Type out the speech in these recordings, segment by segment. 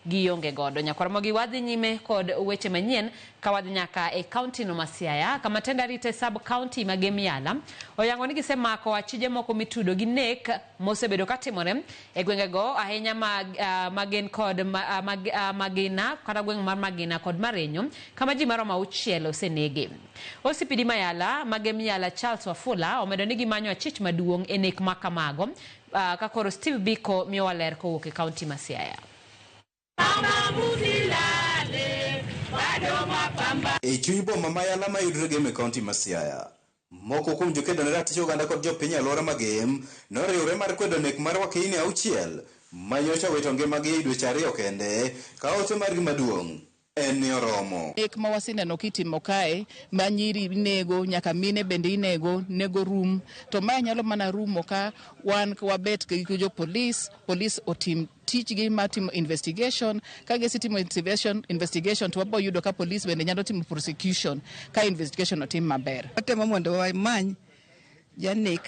gionge godo. Nyakwar Ramogi wadhi nyime kod weche manyien ka wadhi nyaka e kaunti no ma Siaya kama tend arita e sub kaunti ma Gem Yala oyango ni gisemako achije moko mitudo gi nek mosebedo katimore e gwengego ahinya mag, uh, magen kod ma, uh, mag, uh, Magina kata gweng' mar Magina kod Marenyo kama ji maromo auchiel osenegi. OCPD ma Yala ma Gem Yala Charles Wafula omedo ni gimanyo achich maduong' e nek ma kamago uh, ka koro Steve Biko miyowa ler kowuok e kaunti ma Siaya. E chuny boma ma Yala mayudore Gem e kaunti ma Siaya, moko kuom jokedo ne ratich oganda kod jopiny e alwora ma Gem noriwre mar kwedo nek mar wakeini auchiel ma nyocha owito ngimagi e dweche ariyo kende ka ote margi maduong' en ni oromo. Nek ma waseneno kitimo kae ma nyiri inego nyaka mine bende inego, nego rum. To mae nyalo mana rumo ka wan wabet gi jo polis, polis otim tichgi mar timo investigation. Ka gisetimo investigation, investigation to wabo yudo ka polis bende nyalo timo prosecution ka investigation otim maber. Watemo mondo wamany janek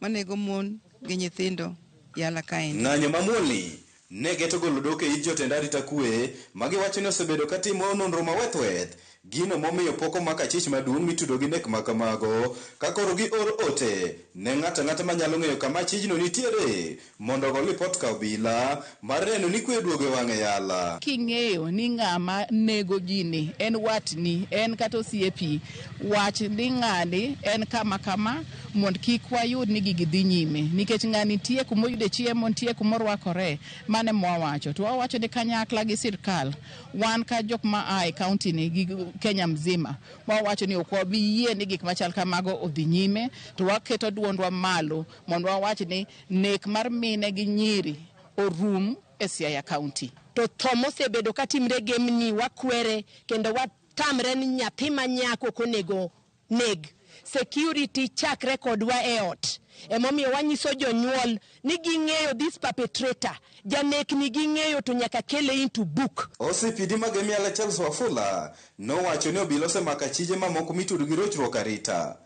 manego mon gi nyithindo Yala kaendi. Ng'anyo mamuolni ne geto golo dok e it jotend arita kwe ma giwacho ni osebedo ka timo nonro maweth-weth, gino momiyo pok omak achich maduong' mitudo gi nek ma kamago, ka koro gior ote ne ng'ato ang'ata manyalo ng'eyo kama achijno nitiere mondo ogo lipot ka obila mar neno ni kwe oduogo e wang'e Yala. King'eyo ni ng'ama nego ji ni en watni, en kata osiepi, wach ni ng'ani en kama kama mondo kik wayud ni gigi dhi nyime. Nikech ng'ani nitie kuma oyude chiemo, nitie kuma orwakore. Mano ema wawacho. To wawacho ni kanyakla gi sirkal, wan ka jok ma a e county ni gi Kenya mzima, wawacho ni ok wabi yie ni gik machal kamago odhi nyime, to waketo duondwa malo mondo wawach ni nek mar mine gi nyiri orum e Siaya County. To tho mosebedo katimre Gemni wakwere kendo watamre ni nyathi ma nyako ok onego neg. Security chakre kodwa e ot. Emomiyo wanyiso jonyuol ni ging'eyo this perpetrator, janekni ging'eyo to nyaka kele into book. OCPD ma Gem Yala Charles Wafula nowacho ni obila osemako achije mamoko mitudo gi rochruok arita.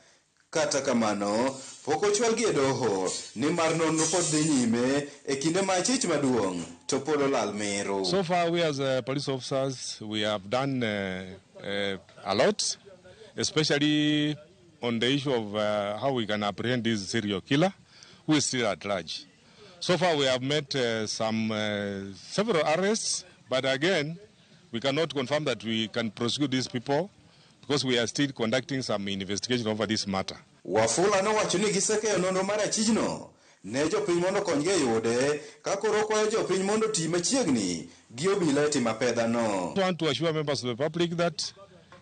Kata kamano, pok ochwalgi e doho nimar nonro pod dhi nyime e kinde ma achich maduong' to pod olal Meru. So far, we as police officers, we have done a lot, especially on the issue of how we can apprehend this serial killer who is still at large. So far, we have made some several arrests, but again, we cannot confirm that we can prosecute these people because we are still conducting some investigation over this matter. Wafula nowacho ni gisekeyo nonro mar achijno ne jopiny mondo okonygi e yude ka koro okwayo jopiny mondo oti machiegni gi obila e timo apedhano. I want to assure members of the public that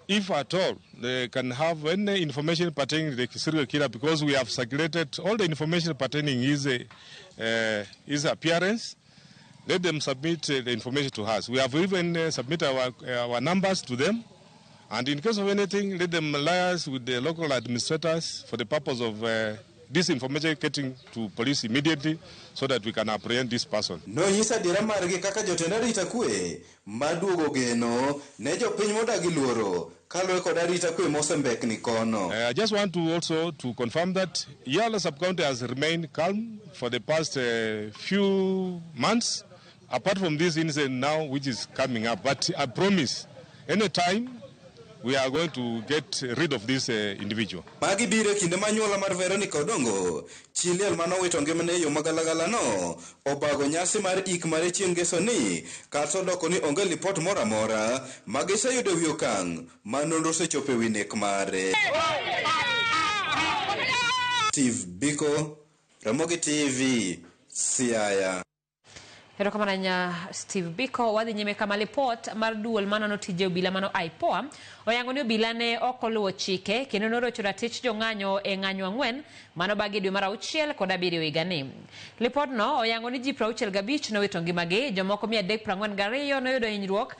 if at all they can have any information pertaining to the serial killer, because we have circulated all the information pertaining his appearance, let them submit the information to us. We have even submitted our numbers to them. And in case of anything, let them liaise with the local administrators for the purpose of this information getting to police immediately so that we can apprehend this person. Nonyiso adiera margi kaka jotend arita kwe maduogo geno ne jopiny modagi luoro kaluwore kod arita kwe mosembekni kono. I just want to also to confirm that Yala sub-county has remained calm for the past few months, apart from this incident now which is coming up. But I promise, anytime we are going to get rid of this individual. Magi biro e kinde ma anyuola mar Veronica Odongo, chi liel manowito ngimane e yo magalagala no, obago nyasi mar ik mare chieng' ngeso ni, kata odoko ni onge lipot moro amora ma giseyudo e wi okang' ma nonro osechopo e wi nek mare. Steve Biko, Ramogi TV, Siaya. Erokamano ahinya Steve Biko. Wadhi nyime kama lipot mar duol manono tije obila mano IPOA oyango ni obila ne ok oluwo chike kendo norocho ratich jong'anyo e ng'anyo ang'wen manobagi dwe mar auchiel kod abiriyo higani. Lipodno oyango ni ji 65 nowito ngimagi, jomoko 342 noyudo hinyruok.